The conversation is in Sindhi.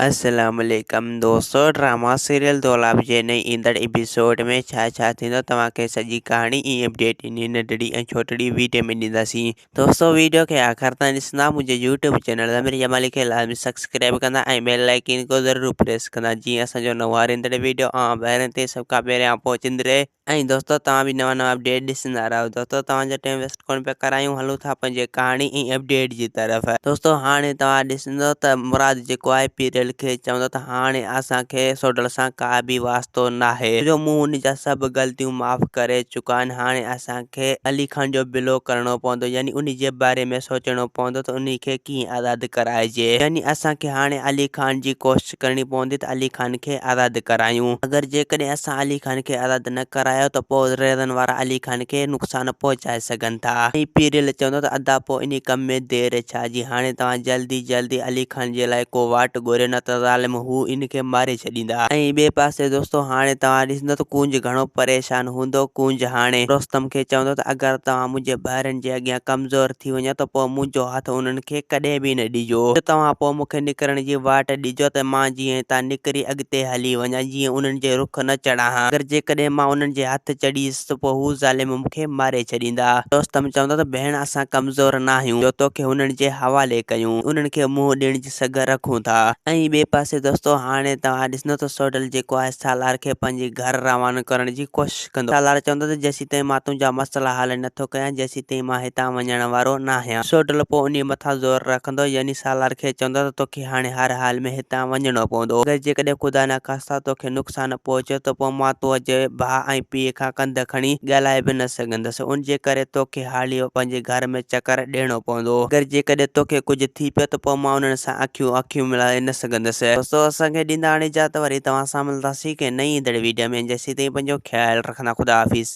السلام عليڪم دوستو ڊراما سيريل دولاب جي نئين ايندڙ ايپيسوڊ ۾ ڇا ڇا ٿيندو توهان کي سڄي ڪهاڻي ۽ اپڊيٽ انهي ننڍڙي ۽ ڇوٽڙي ويڊيو ۾ ڏينداسين دوستو ويڊيو کي آخر تائين ڏسندا منهنجي يوٽيوب چينل ضمير جمالي کي لازمي سبسڪرائب ڪندا ۽ بيل آئيڪن کي ضرور پريس ڪندا جيئن اسان جو نئون هر ايندڙ ويڊيو اوهان ڀائرن تائين سڀ کان پهريان پهچندي رهي. ۽ دوستو توهان به نوان نوان اپڊيٽ ڏسندا رهو دوستو توهان جو ٽائيم ويسٽ ڪونه پيا ڪرايون هلون ٿا پنهنجي ڪهاڻي ۽ اپڊيٽ جي طرف. دوستو هاڻي توهان ڏسندو ته مراد جيڪو آهي پيرل کي چوندو ته هاڻي اسان کي سوڍل سان ڪا به واسطو ناهي جو مون ان جا سڀ غلطيون معاف ڪري چڪا آهن هاڻي اسان کي علي خان جو بلو ڪرڻو پوندو يعني ان جي باري ۾ سوچڻو پوندو ته ان کي ڪيئن آزاد ڪرائجي يعني اسان کي هاڻي علي خان جي ڪوشش ڪرڻي پوندي ته علي خان کي آزاد ڪرايون. اگر جيڪڏهن اسان علي خان کي آزاد نه ڪرايو ته پوء ريزن وارا علي خان کي نقصان پهچائي سگهن ٿا. ۽ پيرل چوندو ته ادا پوء انهي ڪم ۾ دير ڇا جي هاڻي توهان جلدي جلدي علي خان جي لاء ڪو واٽ ڳوليو نه ته ظالم هو ان کي ماري ڇڏيندا. ۽ ٻئي پاسي دوستو هاڻي توهان ڏسندو ته ڪونج گهڻو پريشان هوندو ڪونج هاڻي رستم کي چوندو ته اگر توهان منهنجي ڀائرن جي اڳيان ڪمزور ٿي وڃو ته پوء منهنجو هٿ انهن کي ڪڏهن به نه ڏجو. جو توهان پوء مون کي نڪرڻ جي واٽ ڏجو ته مان جيئن هتان نڪري اڳتي هلي وڃان، جيئن انهن جي رخ نه چڙهان. اگر جيڪڏهن مان انهن جي هٿ چڙهيس ته پوء هو ظالم مون کي ماري ڇڏيندا. رستم چوندو ته ڀيڻ اسان ڪمزور ناهيون جو توکي هنن جي حوالي ڪيون. انهن کي منهن ڏيڻ جي سگهه رکون ٿا. ۽ ٻئي پاسي دوستو هاڻي توهان ڏسندو ته سوڍل جيڪو آهي سالار کي پنهنجي گهر روانو ڪرڻ جي ڪوشش ڪندو. سالار چوندو ته جيسيتائين مان تنهنجا مسئلا حل نه ٿو ڪيان، جيسيتائين مان هتان وڃڻ وارو ناهيان. سوڍل پوء انهيء مٿان زور رکندو، يعني سالار کي چوندو ته توکي هاڻي هر حال ۾ هتان وڃڻو پوندو. اگر جيڪڏهن خدا نخواسته توکي نقصان پهچيو ته پوء مان تو جي ڀاء ۽ پيء کان ڪنڌ کڻي ڳالهائي به نه سگهندس. ان جي ڪري توکي هالي پنهنجي گهر ۾ چڪر ڏيڻو پوندو. اگر جيڪڏهن توکي ڪجهه ٿي پيو ته پوء مان انهن سان اکيون اکيون ملائي نه سگهندس. دوستو اسان کي ڏيندا هاڻي اجازت وري توهان سان ملنداسين ڪنهن نئين ايندڙ ويڊيو ۾ جيسين تائين پنهنجو خيال رکندا خدا حافظ.